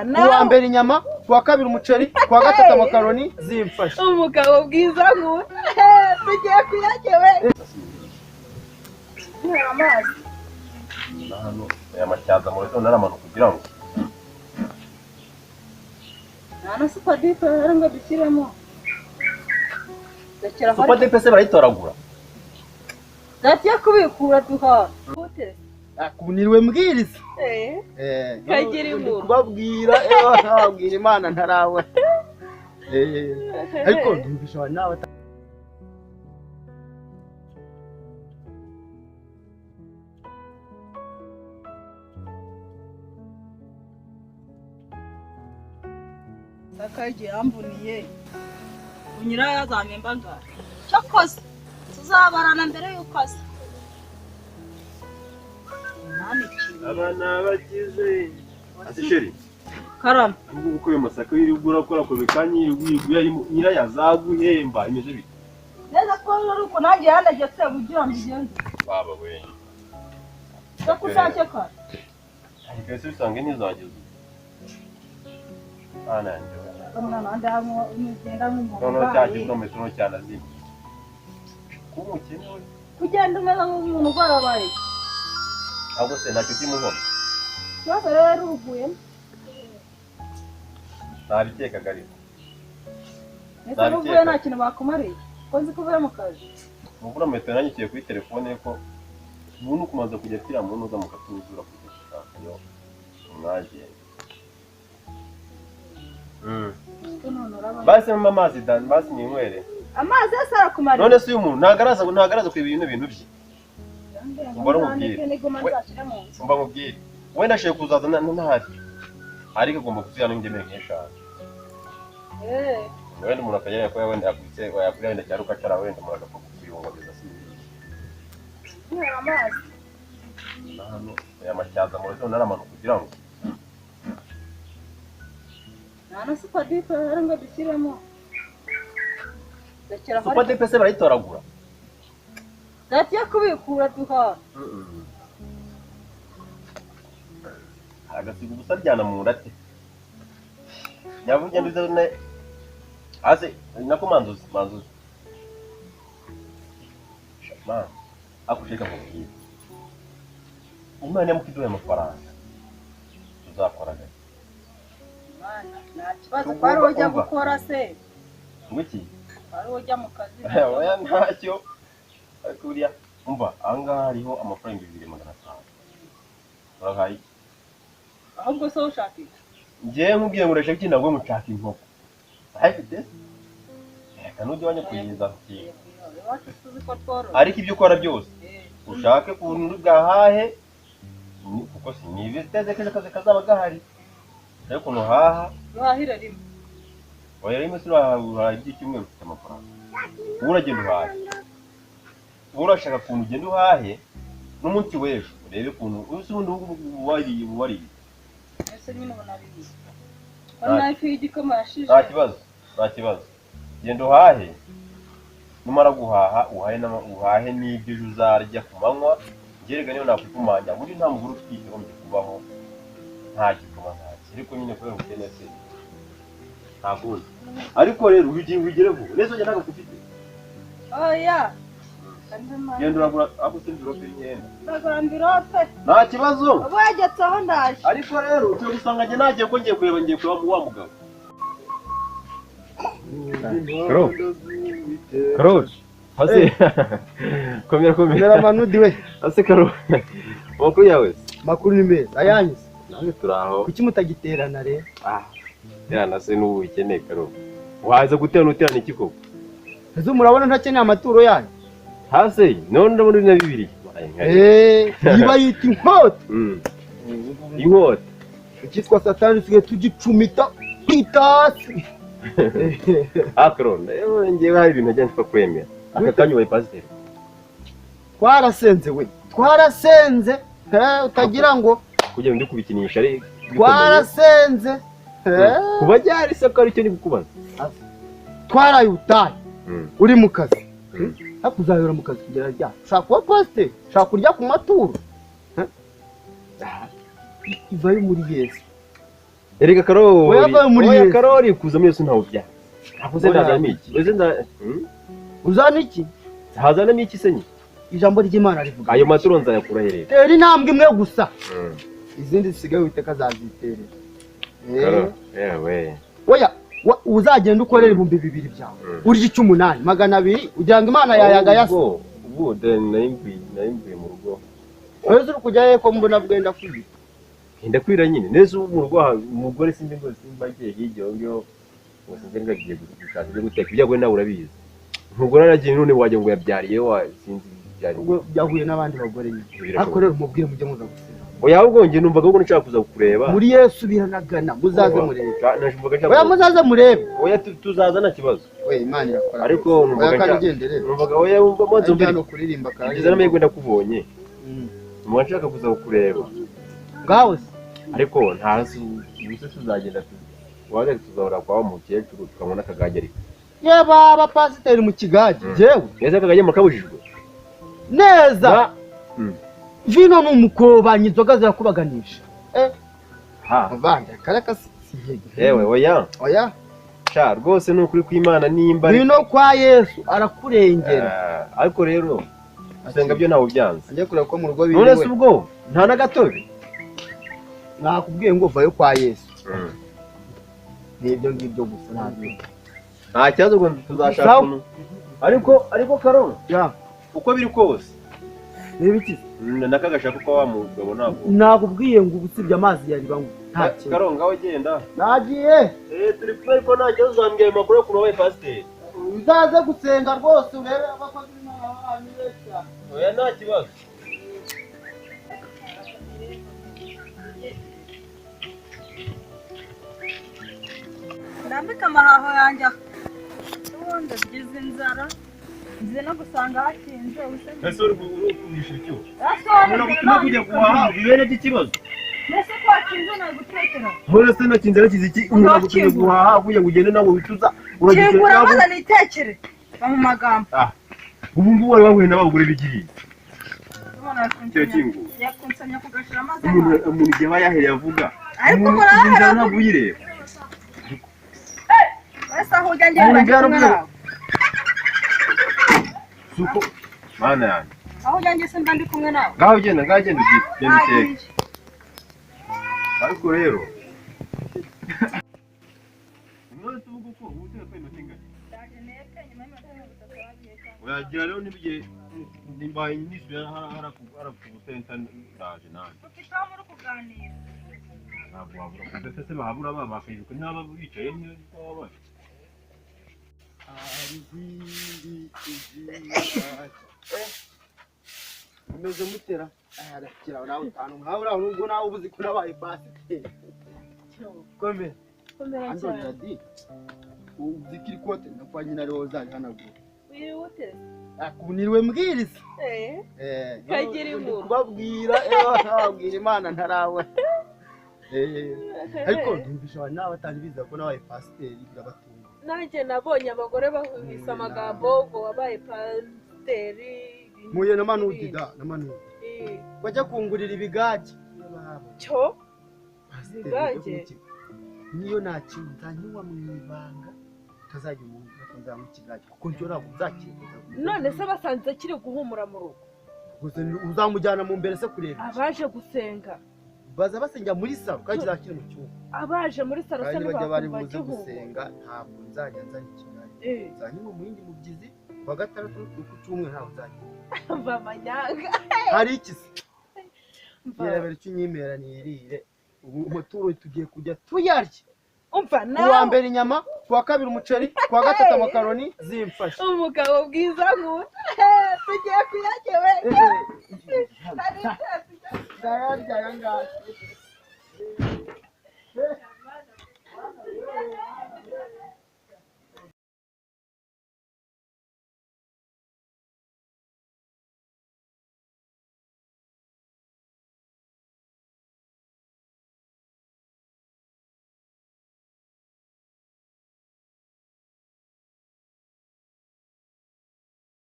Umva nawe. Kuwa mbere inyama, kuwa kabiri umuceri, kuwa gatatu amakaroni zimfasha. Umugabo bwiza nkunda. Tugiye kuyakewe. Amazi. Hano aya matyaza mu rutondo aramanuka kugira ngo nta na supadipe rero ngo dushyiremo. Supadipe se barayitoragura. Dati yo kubikura duha. Akuniriwe mbwiriza. Kagira inkuru. Kubabwira babwira Imana ntarabona. Ariko ndumvisha nawe Sakaje yambuniye. Unyira yazamemba ngara. Cyakoze tuzabarana mbere yuko aza. Abana bakize. Ati sheri. Karama. Ubwo uko yo masaka yiri ugura ko bikanyi yiguye nyira yazaguhemba imeze bite? Neza ko rero uko nanjye yanegetse ugira mbigenze. Baba we. Cyo ka. Ariko se usange nizageze. Ana nje. Umwana ndamwo umugenda nk'umuntu. Noneho cyagizwe mu metero cyane azima. Kuba umukene we. Kugenda umeze nk'umuntu ugwarabaye. Ahubwo se ntacyo kimuhoma. Ikibazo rero uvuyemo. Ntabikekaga ariko. Ese uvuye nta kintu bakumariye? Ko nzi ko uvuye mu kazi. Muvura metero nanyikiye kuri telefone ko umuntu kumaza kujya kira muntu uza mukatuzura kujya gushaka yo umwagenda. Basi mama amazi dan basi ninywere. Amazi yose arakumariye. None se uyu muntu ntagaraza ku ibintu bintu bye. Umva rumubwire. Umva mubwire. Wenda ashoye kuzaza ntahari. Ariko agomba kuzirana n'ingemere nk'eshanu. Wenda umuntu akagera ko wenda yakubitse wayakuriya wenda cyaruka cara wenda umuntu agapfa kuyungageza si. Amazi. Hano aya matyaza mu rutondo aramanuka kugira ngo nta na supadipe rero ngo dushyiremo. Supadipe se barayitoragura. Dati yo kubikura duha. Agasiga ubusa aryana mu nda ate. Nyavuge nduze ne ase nako manzuzi manzuzi. Shama akusheka mubwire. Imana yamukiduye amafaranga. Tuzakora gake. Nta kibazo kwari ujya gukora se. Ngiki? Kwari ujya mu kazi. Oya ntacyo. Ariko buriya umva ahangaha hariho amafaranga 2500. Urahaye? Ahubwo se ushaka iki? Ngiye nkubwiye ngo urashaka iki nabwo mushaka inkoko. Ayifite? Reka nujye wanya kuyiza. Ariko ibyo ukora byose ushake kuntu bwahahe kuko sinibiteze ko akazi kazaba gahari. Ariko nuhaha ruhahira rimwe. Oya rimwe sirahaha iby'icyumweru ufite amafaranga. Uragenda uhahe. Urashaka kuntu ugenda uhahe n'umunsi w'ejo urebe kuntu usi ubundi wariye wariye. Ese nyine ubona bibi. Ona ifi y'igikoma yashije. Nta kibazo, nta kibazo. Genda uhahe. Numara guhaha uhahe uhahe n'ibyo ejo uzarya ku manywa. Ngerega niyo nakwipumanya buri nta muguru utwite ugombye kubaho nta gikoma nta ariko nyine kubera ubukene se nta kundi. Ariko rero ubigire vuba neza ujya ntabwo ufite. Oya. Genda uragura ako se envelope y'imyenda. Ndagura envelope. Nta kibazo. Wegetse aho ndaje. Ariko rero ugiye gusanga njye nagiye ko ngiye kureba ngiye kureba wa mugabo. Karo. Karo. Hasi. Komera komera. Mera manudi we. Hasi karo. Makuru yawe. Makuru ni meza. Ayanyu. Nange turaho. Kuki mutagiterana rero? Ah. Terana se n'ubu ukeneye karo. Waza guterana uterana iki koko? Ezo murabona ntakeneye amaturo yanyu. Hasi none ndabona na bibiri. Iba yita inkota. Inkota. Ikitwa satani tugiye tugicumita itasi. Akron, ngewe hari ibintu njya nshaka kwemera. Aka kanya ubaye pasiteri. Twarasenze we. Twarasenze. Utagira ngo kugira ngo ndikubikinisha ari twarasenze. Kuba ryari se ko ari cyo nikubaza. Twaraye utaye. Uri mu kazi. Hakuzahera mu kazi kugera rya. Ushaka kuba pasiteri, ushaka kurya ku maturo. Ivayo muri Yesu. Erega Karori. Oya muri Oya Karori kuza muri Yesu ntawe bya. Nakuze ndazana iki? Uze nda uzana iki? Hazana iki se nyi? Ijambo ry'Imana rivuga. Ayo maturo nzayakura herera. Tera intambwe imwe gusa. Izindi zisigaye Uwiteka azaziterera. Karori. Yewe. Oya uzagenda ukorera 2000 byawe. Urya 18 200 ugira ngo Imana yayaga yasa. Ubwo nari mvuye mu rugo. Oya uri kujya he ko mbona bwenda kwira? Ngenda kwira nyine. Neza ubu mu rugo umugore sinzi ngo simba agiye hirya aho ngo sinzi ngo agiye gushaka ibyo guteka ibyago nawe urabizi. Umugore aragiye none wagira ngo yabyariye wa sinzi byari. Ubwo byahuye n'abandi bagore nyine. Ariko rero mubwire mujye muza gusenga. Oya ahubwo njye numvaga ahubwo nshaka kuza kukureba. Muri Yesu biranagana muzaze murebe. Oya muzaze murebe. Oya tuzaza nta kibazo. Oya Imana irakora. Ariko numvaga nshaka. Numvaga oya wumva mwanzo mbere. Hano kuririmba kandi. Ngize n'amahirwe ndakubonye. Numvaga nshaka kuza kukureba. Ngaho se. Ariko ntazi ubuse tuzagenda waga tuzahora kwa mukecuru tukabona akagage ariko. Yeba abapasiteri mu kigage. Jewe. Neza akagage mukabujijwe. Neza. Vino ni umukobanyi inzoga zirakubaganisha. Ha. Muvande karaka siyege. Yewe oya. Oya. Sha rwose ni ukuri kw'Imana nimba. Vino kwa Yesu arakurengera. Ariko rero gusenga byo ntawe byanze. Njye kureba ko mu rugo biriwe. None se ubwo nta nagatobe. Nakubwiye ngo vayo kwa Yesu. Nibyo ngibyo gusa ntabyo. Nta kibazo ngo tuzashaka. Ariko Karoli. Ya. Uko biri kose. Nibiki? Nakagashaka ko wa mugabo ntabwo. Nakubwiye ngo ubusibye amazi yari banywa. Nta kintu. Karoli ngaho genda. Nagiye. Turi kumwe ariko nta kibazo uzambwira amakuru yo kuba wabaye pasiteri. Uzaze gusenga rwose urebe abakozi b'Imana banyu benshi. Oya nta kibazo. Ndambika amahaho yanjye ubundi byiza inzara nzi no gusanga hakinze ese uri kurisha icyo umuntu kujya guhaha bibere by'ikibazo mbese ko hakinze nagutekera none se nakinze nakize iki umuntu agutumye guhaha kugira ngo ugende nawe wicuza uragikingura maze nitekere mu magambo ubu ngubu wari wahuye n'abagore b'igihe yakunsanya kugashira amazi umuntu igihe aba yahereye avuga ariko murahera ntabwo uyireba wese aho ujya ngenda ndi kumwe nawe suko mana yanjye aho ujya ngeze mba ndi kumwe nawe ngaho ugenda ugiye genda uteke ariko rero none se ubu kuko ubu uteka iminota ingana oyagira rero n'ibigihe nimbaye nisubira harakugusenta ndaje nanjye ufite aho muri kuganira ntabwo wabura ndetse se bahabura bakiruka ntaba bicaye niyo baba bari umeze mutera arakira nawe utanu nkawe uraho nubwo nawe ubuzi ko nabaye pasiteri komera komera cyane di uzikiri kote ndakwa nyina ariho uzarihanagura wihute akuniriwe mbwiriza kagira inkuru kubabwira ntababwira Imana ntarabona ariko ndumvisha abantu n'abatari biza ko nabaye pasiteri birabatunga nanjye nabonye abagore bahwihwisa amagambo ngo wabaye pasiteri muye na Manudi da na Manudi bajya kungurira ibigage cyo ibigage niyo nakintu nzanywa mu ibanga tazajya umuntu nzanywa ikigage kuko njye ntabwo nzakireka none se basanze kiri guhumura mu rugo uzamujyana mu mbere se kureba abaje gusenga baza basenga muri salo kandi kizakiri mu cyumba abaje muri salo se bajya bari buze gusenga ntabwo nzajya nzana ikigage nzanywa mu yindi mubyizi wa gatandatu ku cyumweru ntabwo nzajya mva amanyanga hari iki se yerebera icyo unyimera nirire ubu amaturo tugiye kujya tuyarya umva nawe kuwa mbere inyama kuwa kabiri umuceri kuwa gatatu amakaroni zimfasha umugabo bwiza nkunda tugiye kuyarya we ndayarya aya ngaya.